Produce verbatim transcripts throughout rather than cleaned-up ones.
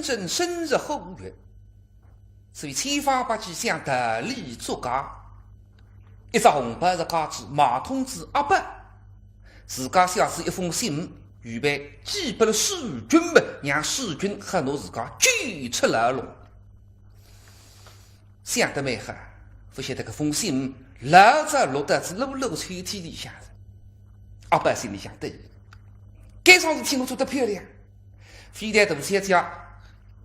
正深入虎穴，所以千方百计想逃离祝家。一只红包袋子，买通仔阿宝，自家写仔一封信，预备寄拨了世钧么，让世钧好拿自家救出牢笼。 想得蛮好，勿晓得搿封信老早落到仔罗罗抽屉里向了。阿宝心里想得意，该桩事体我做得漂亮，非但大小姐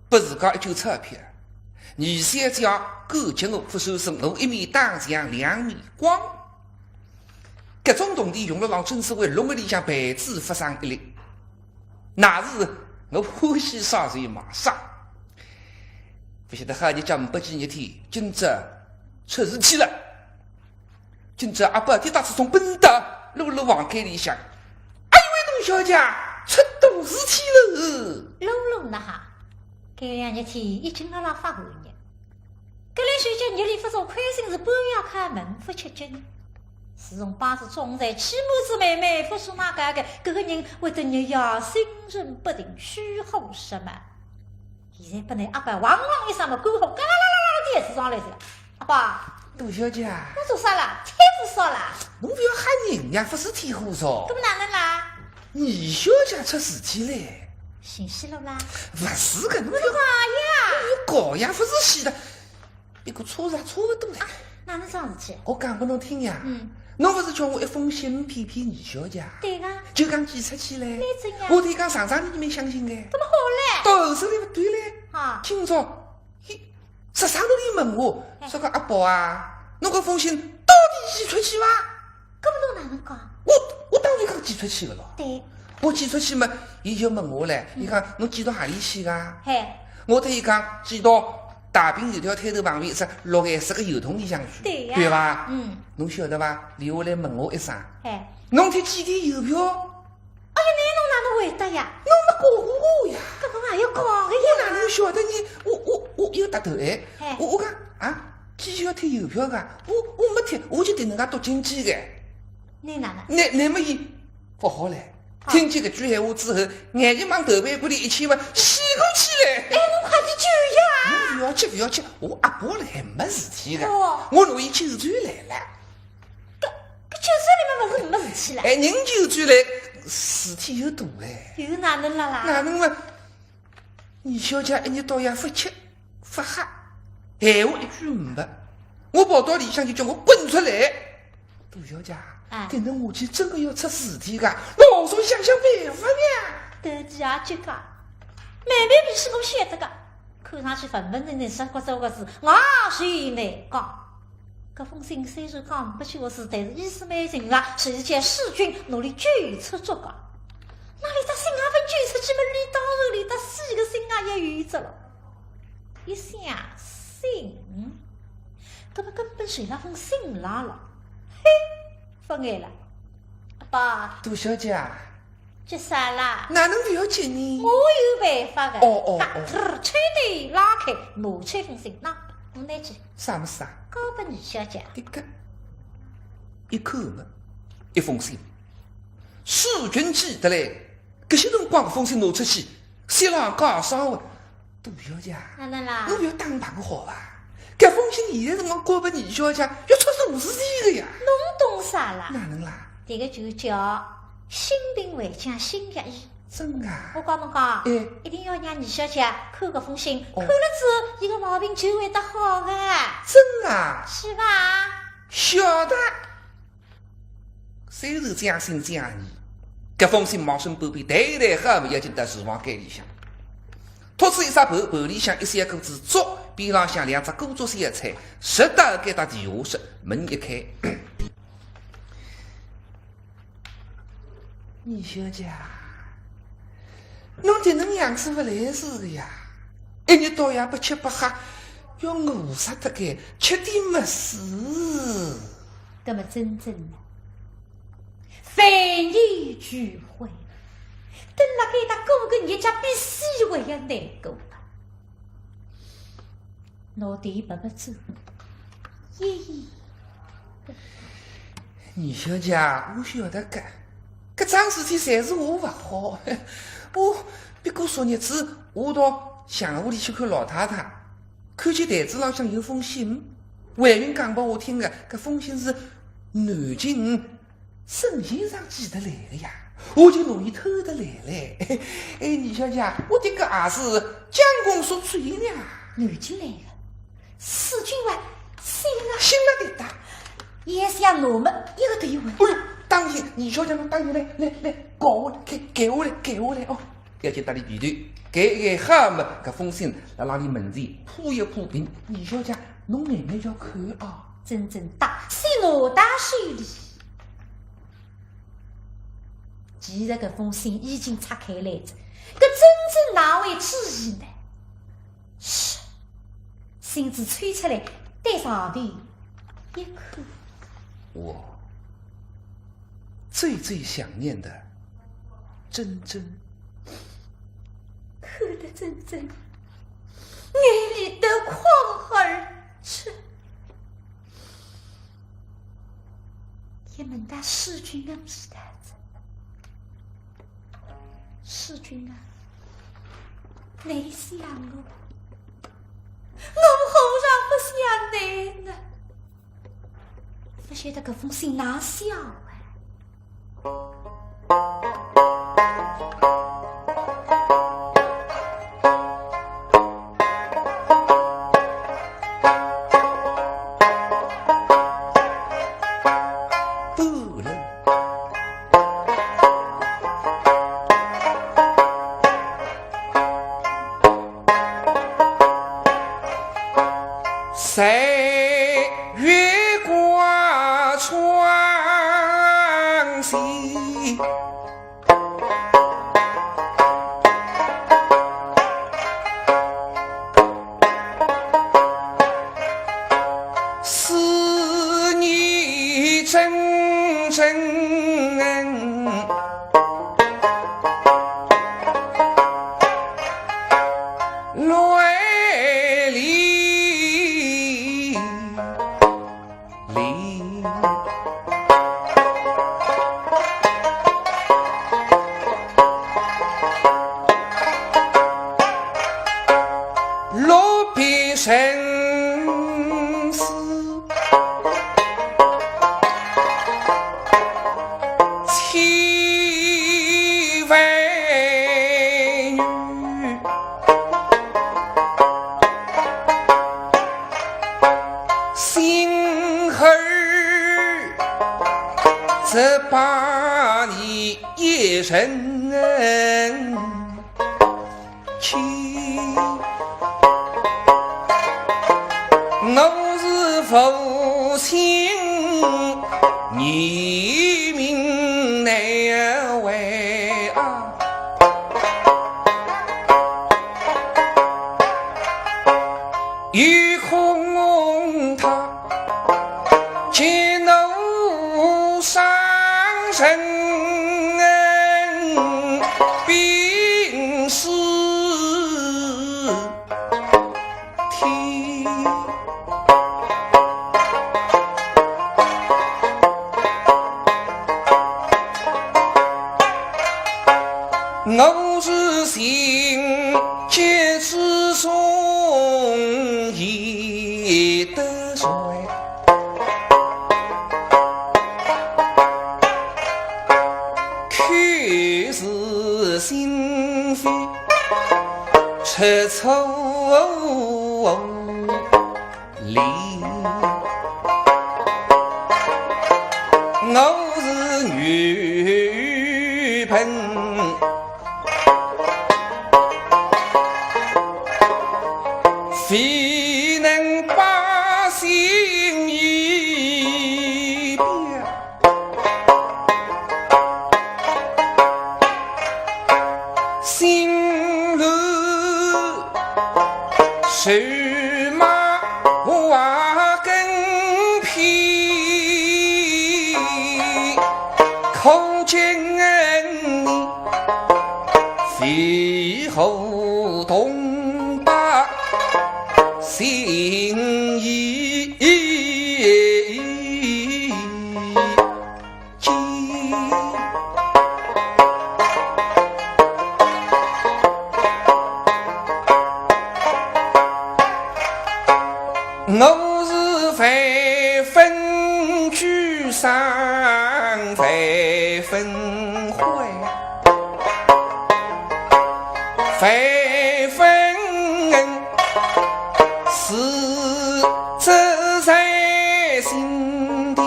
拨自家一卷钞票，二小姐感激我，勿收手，我一面打墙两面光。搿种铜钿用了浪正所谓笼子里向备仔勿剩一粒。 乃是我欢喜啥就买啥。勿晓得好日脚呒不几日天，今朝出事体了。今朝阿宝跌打仔从本到罗罗房间里向，哎呦喂，董小姐，出大事体了！罗罗哪哈？搿两日天已经辣辣发寒热。 搿来休假日里勿做亏心事，半夜开门勿吃惊。自从摆仔中菜，起码子妹妹勿说哪个个，搿个人会得日夜心神不定，虚火什么。现在拨俚阿宝汪汪一声么，干火嘎啦啦啦啦地是上来了。阿宝，董小姐，侬做啥啦？菜勿烧啦？侬勿要吓人呀，勿是天火烧。搿么哪能啦？二小姐出事体嘞。寻死路啦？勿是个，侬勿要，侬搞呀？侬搞呀，勿是死的。 不过差是差勿多了。啊，哪能桩事体？我讲拨侬听呀。嗯。侬勿是叫我一封信骗骗二小姐啊？对个。就讲寄出去嘞。哪能呀？我对讲上上头倷蛮相信个。搿么好嘞。到后首里勿对嘞。啊。今朝，伊，十三头里问我，哎。说个阿宝啊，侬搿封信到底寄出去伐？ 搿么侬哪能讲？我，我当然讲寄出去个咯。对。我寄出去嘛，伊就问我嘞，嗯。伊讲，侬寄到何里去个？嘿。我对伊讲，寄到大平油条摊头旁边一只绿颜色个邮筒里向去，对呀。对伐？嗯。侬晓得伐？伊下来问我一声，嘿。侬贴几钿邮票？哎呀，那侬哪能回答呀？侬没告诉我呀。搿个还要讲个呀。我哪能晓得呢？我，我，我有搭头哎。嘿。我，我讲，啊，寄要贴邮票个，我，我没贴，我就对人家读经济个。 你哪能？那，那么伊勿好嘞。啊。听见搿句闲话之后，眼睛望头背骨里一牵嘛，死过去嘞。哎，侬快点救呀！侬勿要急，勿要急，我阿宝辣海没事体个。哦。我拿伊救出来了。搿，搿救出来嘛，勿是没事体了。哎，人救出来，事体又大嘞。又哪能了啦？哪能嘛？ 二小姐一日到夜勿吃勿喝，闲话一句没。我跑到里向就叫我滚出来。大小姐，哎。搿能下去真个要出事体个，老早想想办法呀。对呀，这个，妹妹勿是我晓得个，看上去文文静静生活做个事，我是难讲。 搿封信虽然讲勿清楚，但是意思蛮清爽，是叫世钧拿伊救出祝家。那伊搭信也勿救出去嘛，伊当然伊搭死个心也有哉了。一想信，搿么根本就辣封信浪了。嘿，勿碍了。阿宝。大小姐。 急啥啦？哪能勿要紧呢？我有办法个。哦，哦，哦。嘚，抽屉拉开，拿出封信，喏，我拿去。啥物事啊？交拨二小姐。搿个，一看嘛，一封信。世钧寄得来，搿歇辰光搿封信拿出去，信浪加上个， 大小姐啊，哪能啦？侬勿要打白话好伐？搿封信现在是我交拨二小姐，要出大事体个呀。侬懂啥啦？哪能啦？迭个就叫心病未僵心药医。真个啊？我讲侬讲，哎。一定要让二小姐看搿封信，哦。看了之后，伊个毛病就会得好个。真个啊？是伐？晓得。 虽然将信将疑，搿封信忘记勿脱，袋袋好么要紧到厨房间里向，托仔一只盘，盘里向一小锅子粥，边浪向两只锅粥小菜，直到该搭地下室，门一开。二小姐啊，侬迭能样子勿来事个呀，一日到夜勿吃勿喝，要饿煞脱个，吃点物事。 搿么真正呢，万念俱灰，等辣该搭过个日脚比死还要难过啊。拿钿拨拨仔，爷爷。二小姐，我晓得个，搿桩事体侪是我勿好，我不过昨日子我到向屋里去看老太太，看见台子浪向有封信，慧云讲拨我听个，搿封信是南京沈先生寄得来个呀，我就拿伊偷得来嘞。哎，二小姐，我的个儿子将功赎罪呢。南京来个，世钧啊，信啊。信了的哒。也想我们一个都有问。哎呦，当心，二小姐侬当心嘞，来来，盖下来，盖，盖下来，盖下来哦。 要紧搭俚皮头，盖一盖好么，搿封信辣辣俚门前铺一铺平，二小姐，侬慢慢叫看啊。桢桢搭，信拿到手里。其实搿封信已经拆开来哉，搿桢桢哪会注意呢？嘘，信纸抽出来，对上头一看。我最最想念的桢桢。 看得桢桢眼泪夺眶而出。也问到世钧个皮头哉。世钧啊，倷想我，我何尝不想倷呢？勿晓得搿封信哪写啊？ 在月光窗前，思念桢桢。 乱里里，落笔生死。 千万语，心儿只把你一人 去。我是负心，你命难违啊。有空他 见我伤人病死体。我是心急之中已得罪。 口是心非出错理，我是愚笨 未能把心意表，心如瘦马华根皮，可见你 为何动把心意急？我是万分沮丧，万分悔，万分恨，是这在心底。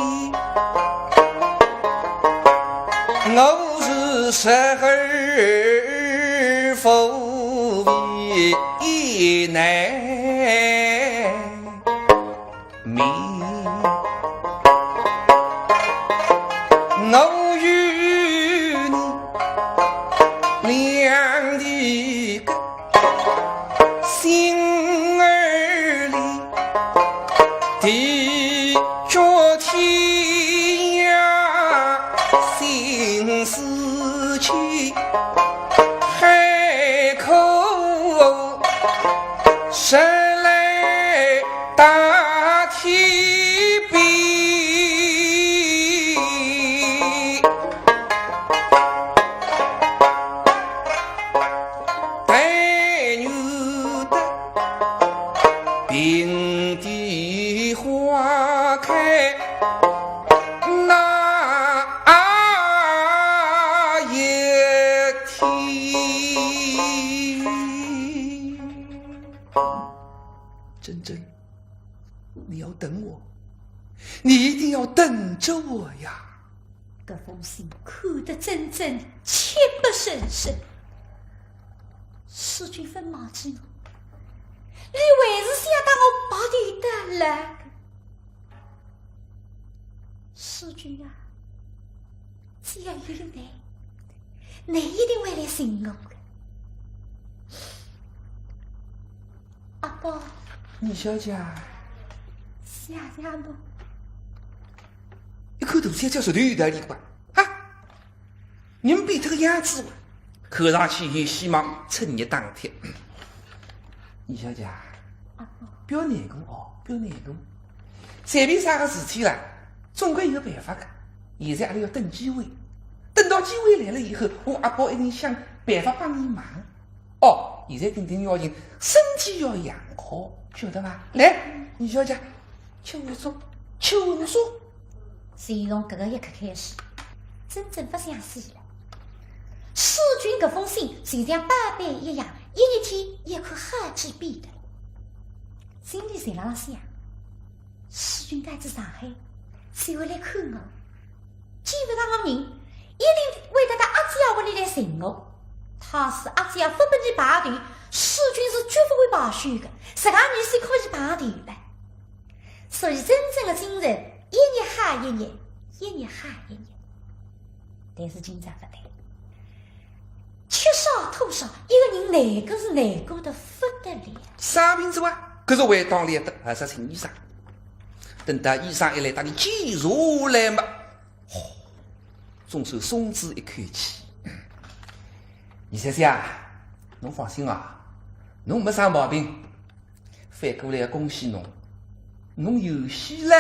我是十而无遗难。 命。我与你两地隔，心儿里地角天涯，心似千海口。 谁来打天边？但愿得平地花开那一天。 珍珍，你要等我，你一定要等着我呀。搿封信看得珍珍泣不成声。世钧勿忘记我，伊还是想搭我白头到老。世钧啊，只要有侬，侬一定会来寻我的。 阿宝。二小姐。谢谢侬。一看大小姐说的有道理个吧？啊，人变脱个样子，看上去有希望，趁热打铁。二小姐，阿宝。不要难过哦，不要难过。随便啥个事体啦，总归有办法个。现在阿拉要等机会，等到机会来了以后，我阿宝一定想办法帮侬忙。 哦，现在顶顶要紧，身体要养好，晓得伐？来，二小姐，吃碗粥，吃碗粥。自从搿个一刻开始，珍珍勿想死了。世钧搿封信就像宝贝一样，一日天一看好几遍的。心里在浪想，世钧到仔上海，就会来看我。 见勿着我人，一定会得到阿姐屋里来寻我。倘使阿姐勿拨伊碰头，世钧是绝勿会罢休的，自家女婿可以碰头的。所以珍珍的精神一日好一日，一日好一日。但是今朝勿对，吃少吐少，一个人难过是难过得勿得了。啥名字哇？搿是回到来的，还是请医生。等到医生一来，搭伊检查来嘛， 总算松仔一口气。二小姐啊，侬放心啊，侬没啥毛病，反过来要恭喜侬，侬有喜了。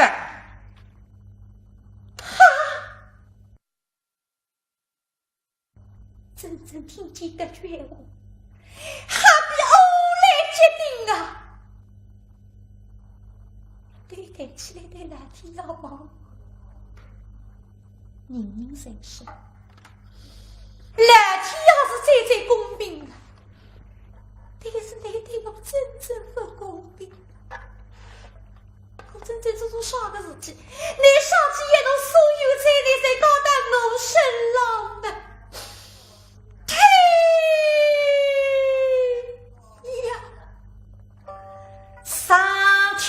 哈！ 珍珍听见搿句闲话，哈，比乌兰结冰啊！头抬起来对老天爷望望，人人侪是，老天爷是最最公平的，但是侬对我真正勿公平。 我真正做错啥个事体？侬上天爷，侬所有罪孽侪加到我身浪了。呸！呀，上天！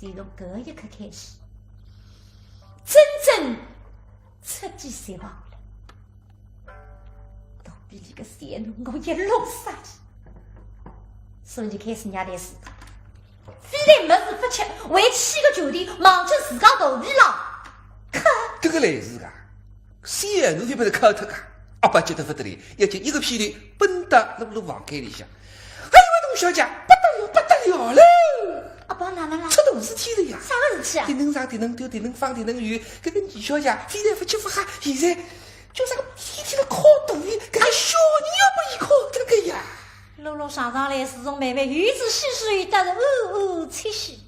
就从搿一刻开始，真正出去寻房了。肚皮里个小囡我要弄死伊。所以就开始虐待自家，非但物事勿吃，还去个酒店，望准自家肚皮浪。搿个来事啊，小囡就拨伊敲脱个，阿爸急得勿得了，要紧一个屁颠奔到露露房间里向。哎呦，杜小姐，不得了，不得了嘞！阿爸哪能啦？出大事体了呀！啥个事体啊？迭能上迭能丢，迭能放迭能远，搿个二小姐非但勿吃勿喝，现在叫啥个天天辣敲肚皮，搿个小人要拨伊敲脱个呀！露露上上来，自从妹妹有仔喜事，伊倒是暗暗窃喜。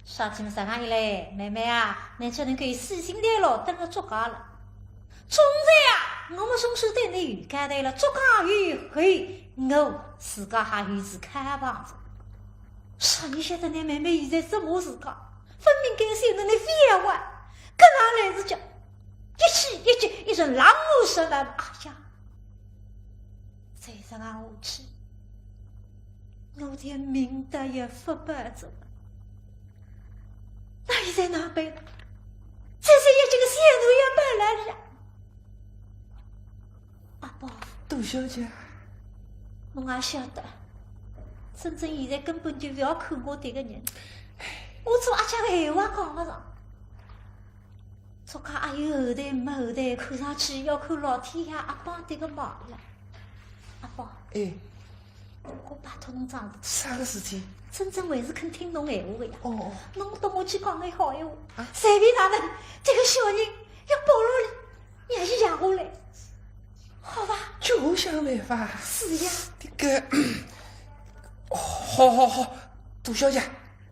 啥体么啥讲伊嘞，妹妹啊，侬只能够死心眼咯，蹲辣祝家了。总归啊，我么总算对侬有交代了，祝家有后，我自家还有仔看望着。啥人晓得侬妹妹现在折磨自家，分明该是侬个非要啊，搿哪来事体？一气一急，一阵冷汗直冒，哎呀！再这样下去，我连命都要勿保着了。那现在哪办？再是要紧个小囡要抱来了呀。阿宝，杜小姐，侬也晓得，曼桢现在根本就勿要看我迭个人，我做阿姐个闲话讲勿上。 祝家还有后台没后台，看上去要看老天爷阿爸迭个忙了。阿宝，哎，我拜托侬桩事体。啥个事体？曼桢还是肯听侬闲话个呀。哦，哦。侬搭我去讲眼好闲话，啊？随便哪能，迭个小人要保牢了，让伊养下来，好伐？叫我想办法。是呀。迭个，好好好，杜小姐，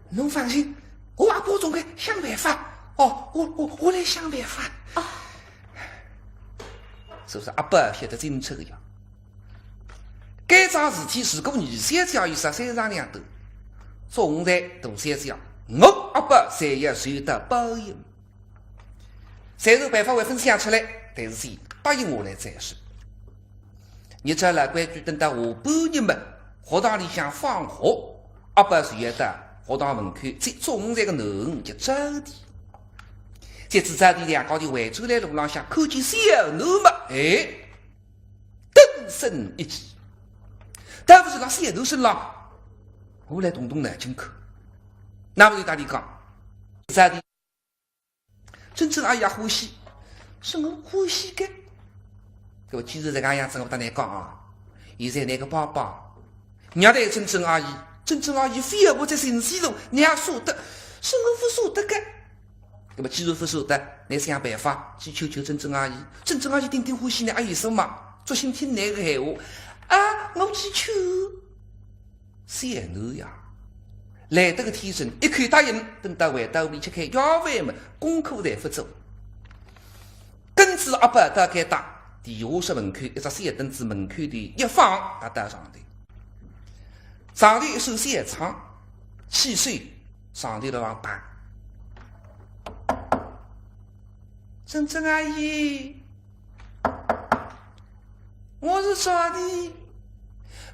侬放心，我阿宝总归想办法。哦，我我我来想办法。哦。是勿是阿宝晓得清楚个呀？该桩事体如果二小姐有啥三长两短，总归大小姐，我阿宝侪要受到报应。虽然办法还朆想出来，但是先答应下来再说。 日照老规矩，等到下半日么，学堂里向放学，阿宝就要到学堂门口接祝曼桢个囡儿去接早点。接仔早点，两家头回转来路浪向，看见小囡么，哎，顿生一计。倒勿是辣小囡身浪，我来动动脑筋看。那么就搭伊讲，早点 曼桢阿姨也欢喜，是我欢喜个。搿么既然搿个样子，我搭侬讲啊，现在拿个爸爸，让伊曼桢阿姨，曼桢阿姨非要我再寻死路，侬也舍得，是我勿舍得个。搿么既然勿舍得，侬想办法去求求曼桢阿姨，曼桢阿姨顶顶欢喜侬阿姨说嘛，专心听侬个闲话。啊，我去求。 小囡呀，来得个天真，一口答应，等到回到屋里吃开夜饭么，功课侪勿做。跟仔阿宝到该搭，地下室门口一只小凳子门口头一放，搭到床头。床头一扇小窗，起手床头辣浪拍。曼桢阿姨， 我是啥的？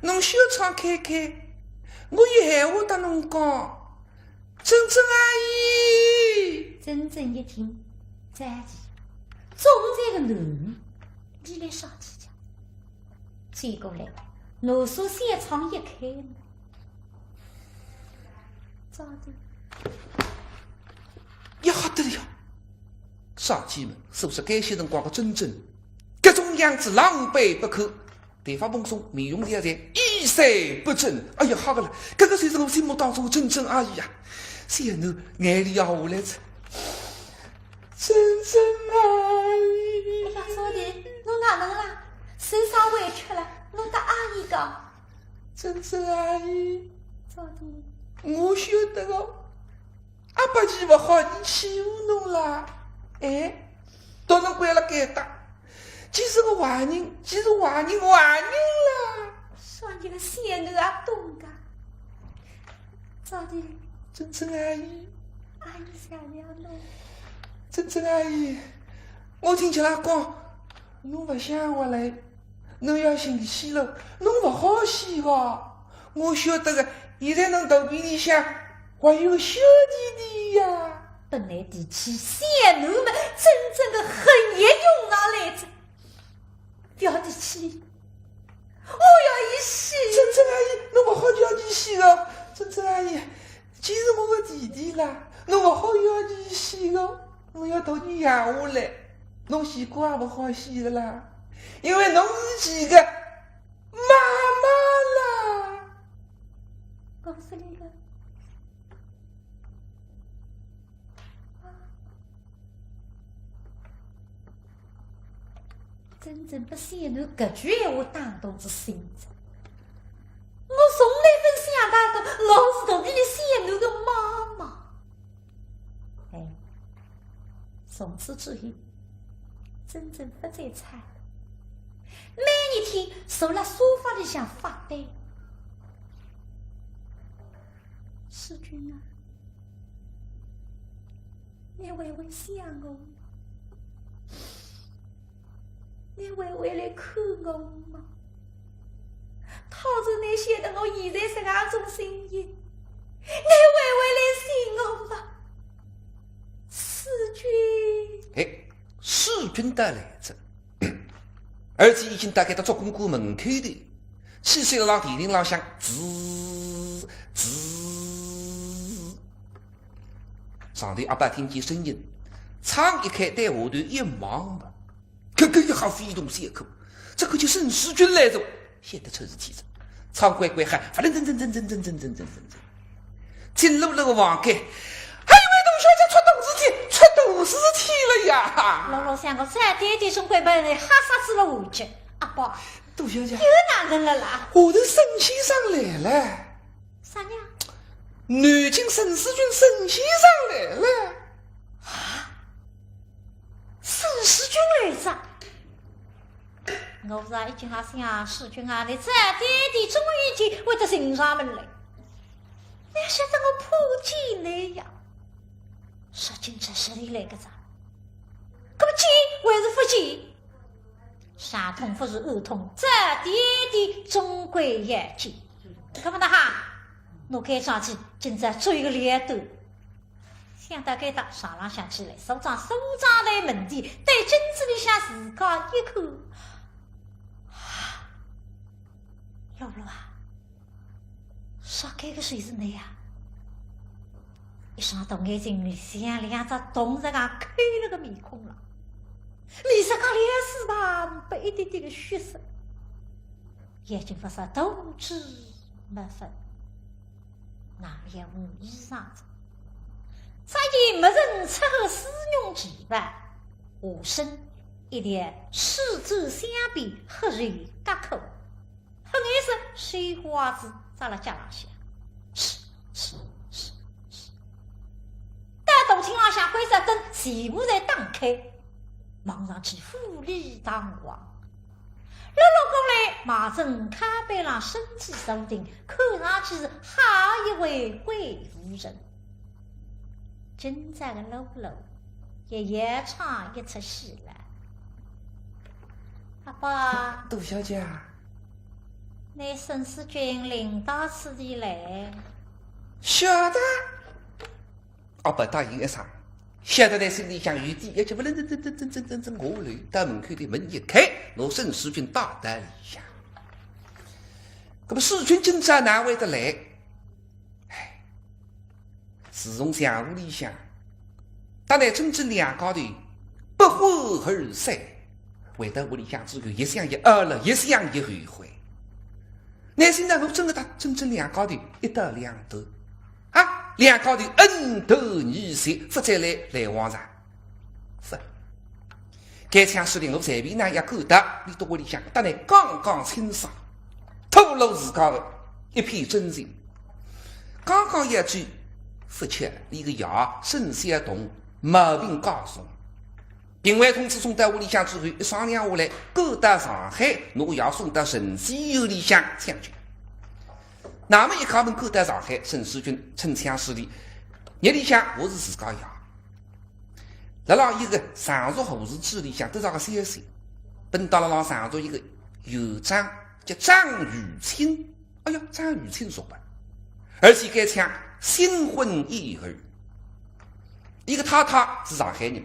侬小窗开开，我有闲话搭侬讲。曼桢阿姨。曼桢一听，着急，总归个囡儿，伊来啥体讲？转过来，拿扇小窗一开嘛，着急。 呀，吓得了呀！啥体么？是勿是该歇辰光个曼桢，搿种样子狼狈不堪，头发蓬松，面容憔悴，衣衫不整。哎呀，吓个了！搿个就是我心目当中个曼桢阿姨呀！小囡眼泪也下来哉。曼桢阿姨。哎呀，招弟，侬哪能啦？受啥委屈了？侬搭阿姨讲。曼桢阿姨。招弟。我晓得个。 阿伯伊勿好，伊欺负侬啦。哎，到辰光辣该搭，伊是个坏人，伊是坏人，坏人啦。啥人个小囡也懂个？招弟。曼桢阿姨。阿姨想要侬。曼桢阿姨，我听伊拉讲，侬勿想活了，侬要寻死路，侬勿好死个。我晓得个，现在侬肚皮里向还有个小弟弟呀。本来提起小囡嘛，曼桢个恨也涌上来哉。小弟弟，我要伊死。曼桢阿姨，侬勿好叫伊死个。曼桢阿姨，既是我个弟弟啦，侬勿好要伊死个。我要同伊养下来，侬自家也勿好死个啦，因为侬是伊个妈妈啦。告诉你了。 曼桢拨小囡搿句闲话打动仔心哉。我从来勿想到过，我是同伊小囡个妈妈。哎，从此之后，曼桢勿再吵了，每日天坐辣沙发里向发呆。世钧啊， 你还会想我吗？你还会来看我吗？倘若你晓得我现在实梗种心情，你还会来寻我吗？世钧。哎，世钧到来哉。 而且已经大概到做公馆门口头，汽车辣电铃浪向吱吱。上头阿爸听见声音，窗一开对下头一望嘛，搿个一吓非同小可，这可就沈世钧来哉，晓得出事体哉。窗乖乖喊，反正真真真真真真真真真真。 进入了个房间，哎呦喂，大小姐出大事体，出大事体了呀！老老想个，搿点点总归拨人吓煞仔了下去。阿宝，大小姐，又哪能了啦？下头沈先生来了。啥人？南京沈世钧沈先生来了。啊？沈世钧来哉？ 我是啊，一径也想世钧啊，你早点点总有一天会得寻上门来。哪晓得我碰见你呀，世钧出事体来个哉。搿么见还是勿见？伤痛勿如暗痛，早点点总归要见。搿么哪哈，我该桩事体今朝做一个了断。 想到该搭，床浪向起来，坐上梳妆台门前，对镜子里向自家一看。啊，露露啊，啥，搿个就是侬呀？一双大眼睛里像两只洞实梗看了个面孔浪，面色刚亮是吧，白一点点个血色，眼睛发煞，头至没分。 哪里无衣裳着？只见没人伺候丝绒旗袍，下身一条丝绸香边黑绸夹克，黑颜色绣花鞋扎辣脚浪向，嗤嗤嗤嗤。到大厅浪向关只灯，全部侪打开，望上去富丽堂皇。 落落过来，望仔靠背浪身体坐定，看上去是好一位贵妇人。今朝个露露也要唱一出戏了。阿宝啊，大小姐啊，你沈世钧领到此地来。晓得。 阿宝答应一声，晓得在心里向有底，也就勿能真真真真真真真下楼，到门口头门一开，拿沈世钧带到里向。那么世钧今朝哪会得来？唉，自从上屋里向，搭乃曼桢两家头不欢而散，回到屋里向之后，一想也懊恼，一想也后悔。乃现在我真个搭曼桢两家头一刀两断。 啊，两家头恩断义绝，勿再来来往哉。是。该腔势里我随便哪也看得，俚笃屋里向搭乃刚刚清爽，吐露自家个一片真情。刚刚一句，勿巧俚个爷沈小东毛病加重，病危通知送到屋里向之后，一商量下来，赶到上海，拿爷送到神仙医院里向抢救。 那么一家门赶到上海，沈世钧趁腔势利，日里向我是自家爷。辣辣一个常熟护士嘴里向得着个消息，本到辣辣常熟一个院长叫张玉清。哎呀，张玉清熟吧？而且该腔新婚燕尔。伊个太太是上海人，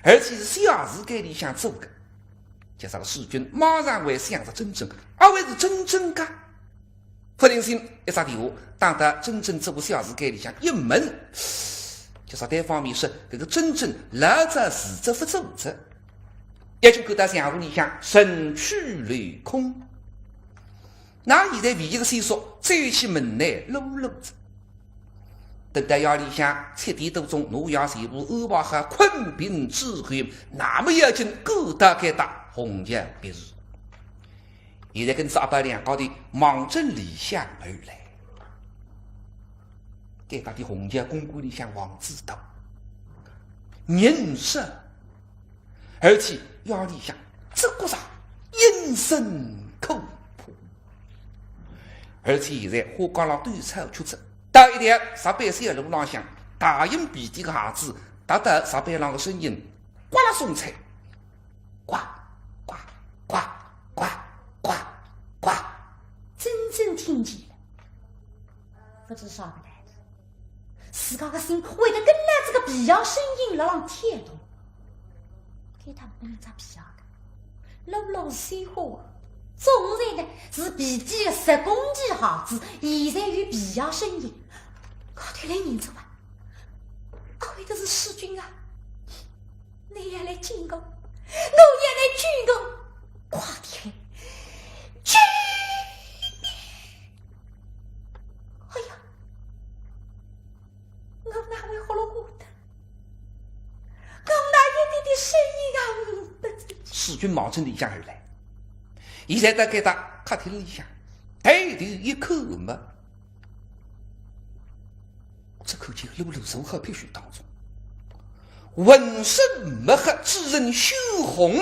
而且是谢氏间里向做个。叫啥个世钧马上会想着珍珍，阿会是珍珍个？勿灵心，一只电话打到珍珍做个谢氏间里向一问，叫啥单方面说，搿个珍珍老早辞职勿做哉，已经赶到相府里向人去楼空。那现在唯一个线索，只有去问伊露露哉。等到夜里向七点多钟，拿药全部安排好，困病之后，那么要紧赶到该搭红桥别墅。现在跟仔阿宝两家头望准里向而来。该搭的红桥公馆里向房子大，人少，而且夜里向只觉着阴森恐怖。而且现在花街浪都有超出哉，到一条石板小路浪向，大型皮鞋个鞋子踏到石板浪个声音，呱啦松脆，呱呱呱呱呱，呱，真正听见了。勿知啥个道理，自家个心会得跟牢搿个皮鞋声音辣浪跳动。该搭没人着皮鞋个，露露是鲜花啊，总归呢是皮底个十公斤鞋子，现在有皮鞋声音，快点来认出啊！阿会得是世钧啊！你要来救我，我要来救我，快点救我！哎呀！ 我哪会好了我的？我哪一点点声音啊，我不知道。世钧望准里向而来，现在到该搭客厅里向，抬头一看嘛，只看见露露坐好别墅当中，浑身墨黑，嘴唇血红，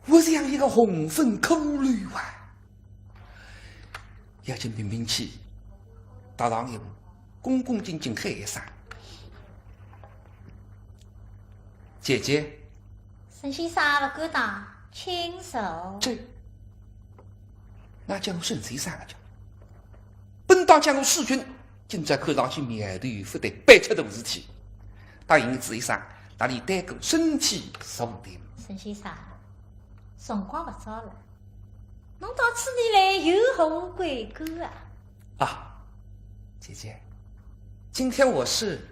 活像一个红粉骷髅啊！要紧屏屏气，踏上一步，恭恭敬敬喊一声：“姐姐。”“沈先生勿敢当，请坐。”“这，那叫我沈先生啊，叫。本当叫我世钧，今朝看上去苗头勿对，办出大事体。”答应仔一声，搭俚对过身体坐定。“沈先生，辰光勿早了， 侬到此地来有何贵干啊？”“啊，姐姐，今天我是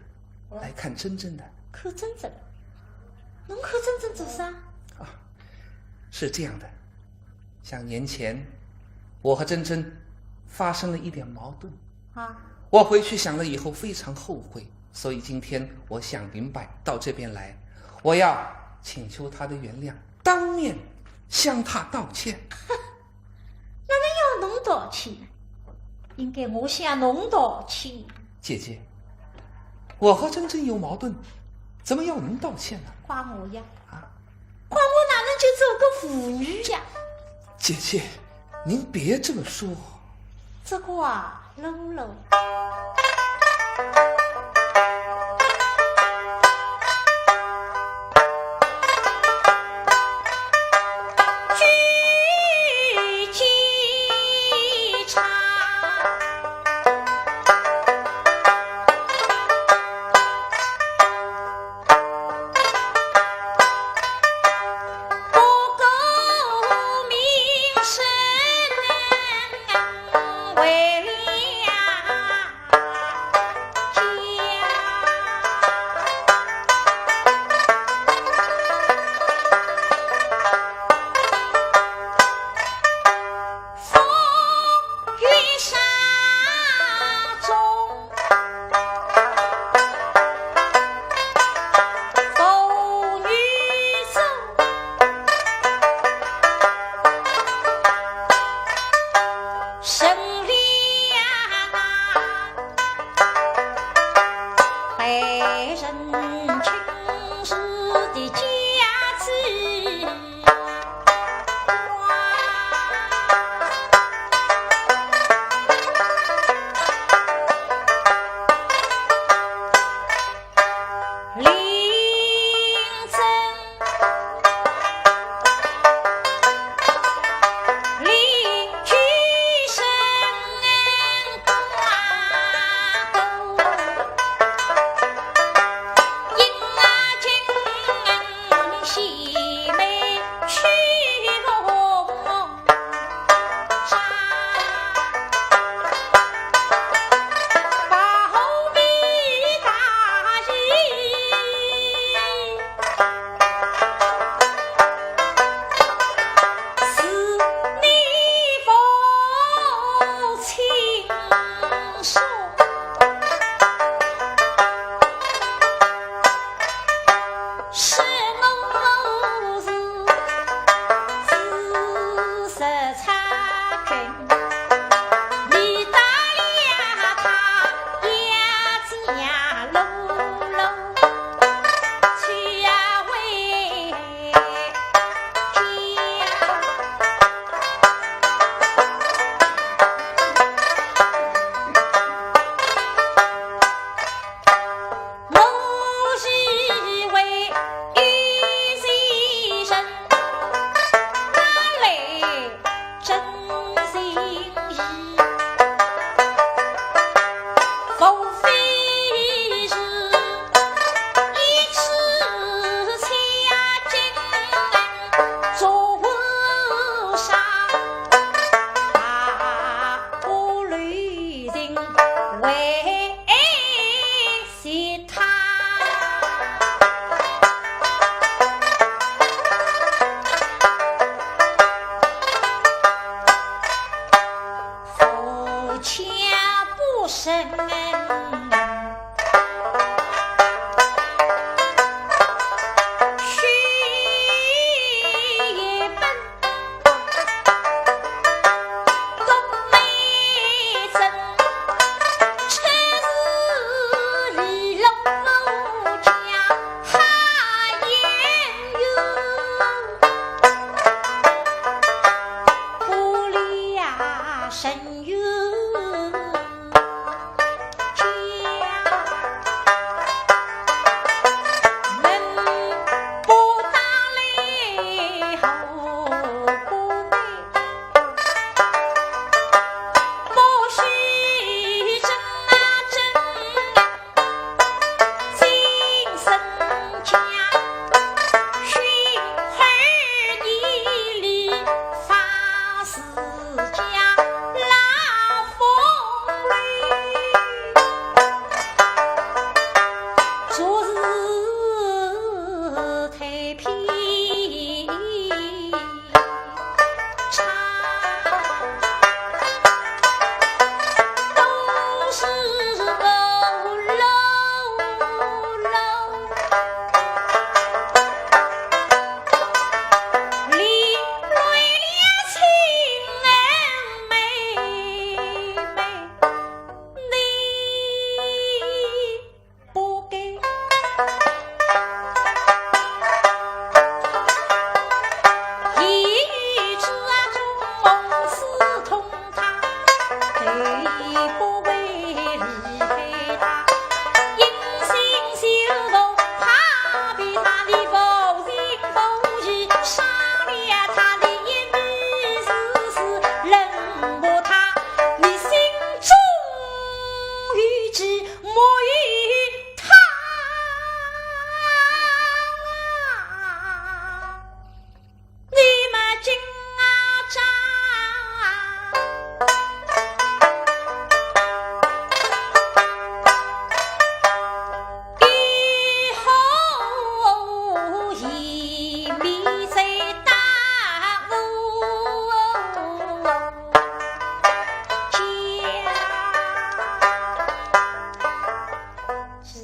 来看珍珍的。”“看珍珍？侬看珍珍做啥？”“啊，是这样的，像年前我和珍珍发生了一点矛盾。”“啊。”“我回去想了以后非常后悔，所以今天我想明白到这边来，我要请求她的原谅，当面向她道歉。”“哪能要侬道歉呢？应该我向侬道歉。”“姐姐，我和珍珍有矛盾，怎么要您道歉呢？”“怪我呀。”“啊？”“怪我哪能就做个舞女呀？”“姐姐，您别这么说。”“这个啊，露露。”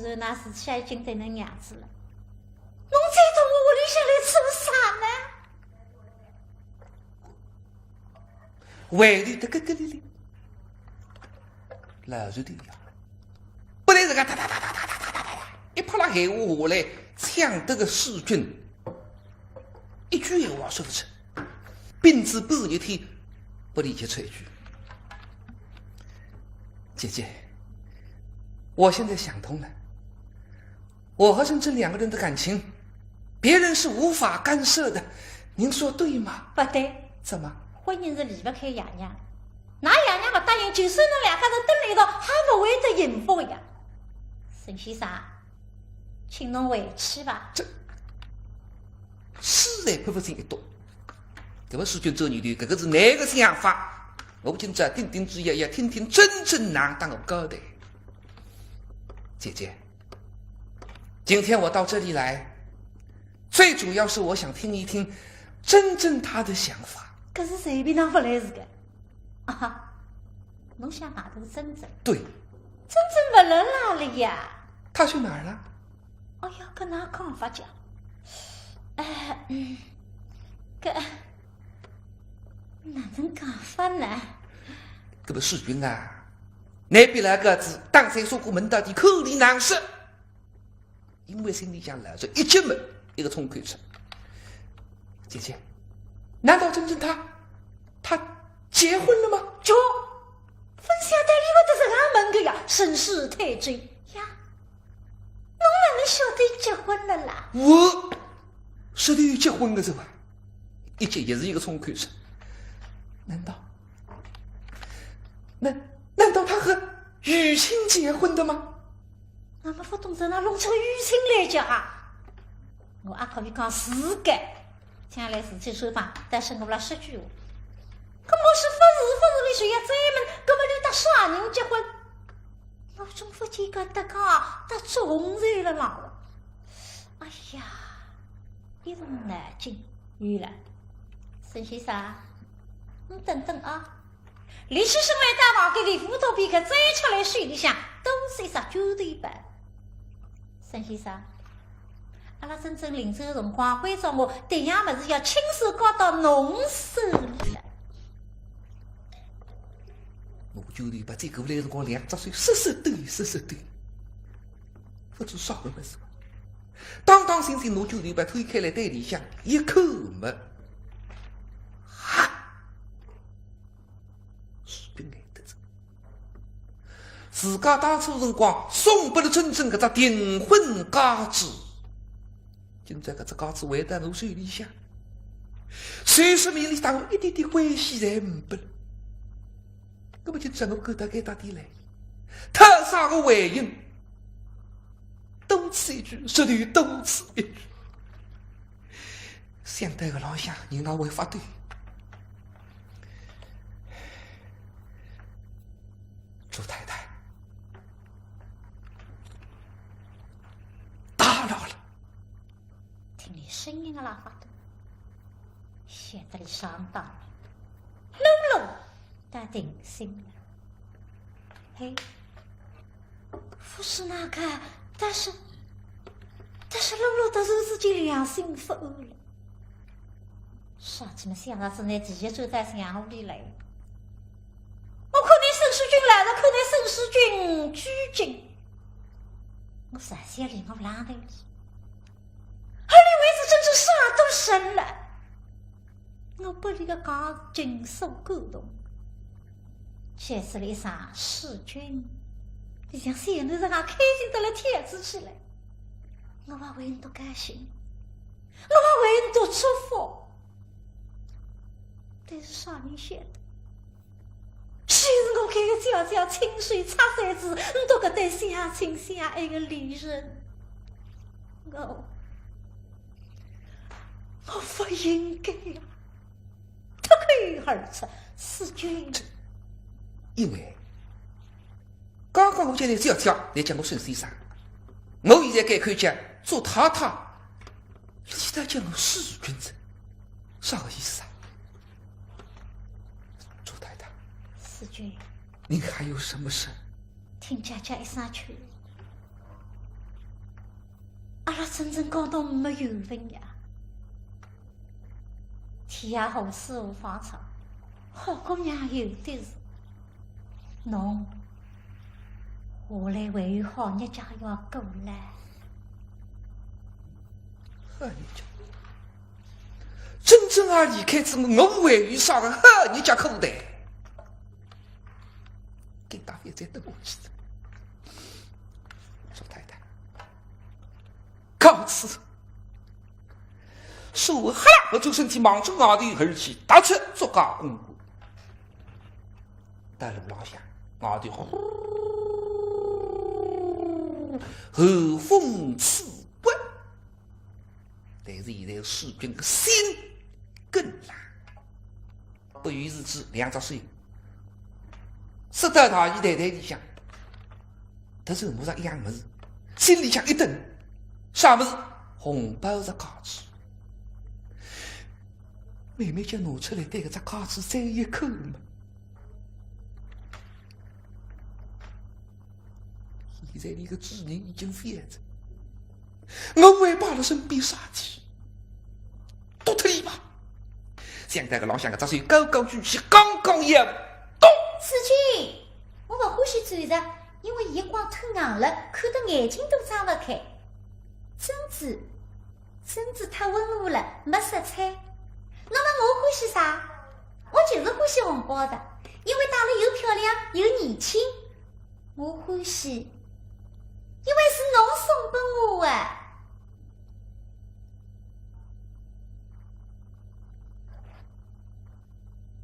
然那事体已经得能样子了，侬再到我屋里向来做啥呢？回头得咯咯哩哩，老实点呀，本来是个哒哒哒哒哒哒哒哒哒，一拍拉闲话下来，抢得个世钧 一句闲话说不出，屏住半日天，不离其出一句。姐姐，我现在想通了，我和曼桢两个人的感情，别人是无法干涉的，您说对吗？不对。怎么？婚姻是离不开爷娘，㑚爷娘不答应，就算侬两家头蹲辣一道，也不会得幸福呀。沈先生， 请侬回去吧。这，实在勿服气一动。搿么世钧皱眉头，搿个是倷个想法，我今朝听听仔也要听听曼桢哪搭搭我交代。姐姐，今天我到这里来，最主要是我想听一听曼桢她的想法。搿是随便哪勿来事个。 啊，侬想外头曼桢？对。曼桢勿辣辣了呀。她去哪儿了？哎呀，搿哪讲法讲？哎，嗯，搿哪能讲法呢？搿么世钧啊，倷比老家子打三砂锅问到底，口里难说。 因为心里向老实，一急么一个冲口出。姐姐，难道曼桢她，她结婚了吗？哟，勿晓得伊会得搿样问个呀，真是太真呀。侬哪能晓得伊结婚了啦？我，晓得伊结婚了是吧？一急也是一个冲口出。难道，难，难道她和雨欣结婚的吗？ 那么勿懂得哪弄出个雨欣来讲啊？我阿可以讲是个，将来事体收放，但是我辣说句话。搿么是勿是勿是里向要再问，搿么伊搭啥人结婚？我总勿见得讲搭中人了啦。哎呀，一动脑筋，有了。沈先生，你等等啊。 立起身来到房间里，扶到边个，再出来手里向都是一只绢头包。沈先生，阿拉曼桢临走个辰光，关照我，迭样物事要亲手交到侬手里了。拿绢头包接过来辰光，两只手瑟瑟抖，瑟瑟抖，勿知啥个物事。当当心心拿绢头包推开来，袋里向一看么，哈！ 是个难得哉。自家当初辰光送拨了曼桢搿只订婚戒指，今朝搿只戒指回到我手里向，虽说面里当中一点点欢喜侪没了。那么今朝我赶到该搭点来，讨啥个回音？多此一举，实头多此一举。 想到搿浪向，人也会发抖。朱太太，打扰了。听伊声音也辣发抖，晓得伊上当了。露露， 淡定心了。嘿，勿是那个，但是，但是露露突然之间良心不安了。啥体么想着是拿第一转到想屋里来。我看拿沈世钧来了，看拿沈世钧拘谨。我啥想里我不浪头里。而你为此真是啥都神了。 我拨伊个讲情所感动，其实里向世钧，伊像小囡实梗开心得来跳仔起来。我也为伊多高兴，我也为伊多祝福。但是啥人晓得，就是我搿个小小亲手拆散仔，我搿对相亲相爱个利人，我 我不应该呀，脱口而出，世钧。因为刚刚我叫你小姐，你叫我沈先生，我现在改口叫做太太，你现在叫我世钧哉，啥个意思啊？朱太太，世钧，您还有什么事？听姐姐一声劝，阿珍珍讲到没有份呀。天涯何处无芳草，好姑娘有的是。侬，下来还有好日脚要过来。好日脚，珍珍啊离开之后，我还有啥个好日脚可过？搿搭覅再等下去哉。祝太太，告辞。说完，哈啦，我转身体望准外头而去，踏出祝家公馆。到路浪向，外头呼，寒风刺骨。但是现在世钧个心更冷。不由自主两只手塞到大衣袋袋里向，但是摸着一样物事，心里向一顿，啥物事？红宝石戒指。慢慢叫拿出来，对搿只戒指再一看嘛。现在伊个主人已经勿在哉，我还摆辣身边啥体？丢脱伊吧。想到搿浪向，搿只手高高举起，刚刚要动。世钧，我勿欢喜走哉，因为伊光忒硬了，看得眼睛都张勿开。珍珠，珍珠太温和了，没色彩。那么我欢喜啥？我就是欢喜红宝石，因为戴了又漂亮又年轻。我欢喜，因为是侬送拨我的。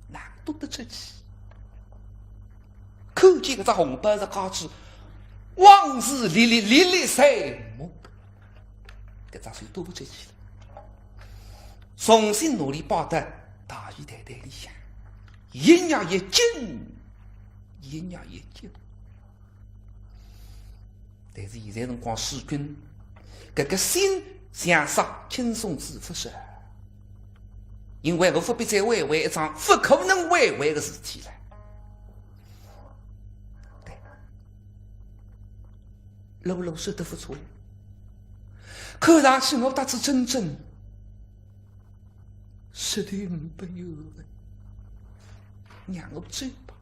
哪能丢得出去？看见搿只红宝石戒指，往事历历，历历在目。搿只手丢勿出去了。重新拿伊摆到大衣袋袋里向，一日一紧，一日一紧。但是现在辰光，世钧搿个心像煞轻松仔勿少，因为我勿必再回味一桩勿可能回味个事体了。对，露露说得勿错，看上去我搭仔珍珍实在没有了，让我走吧。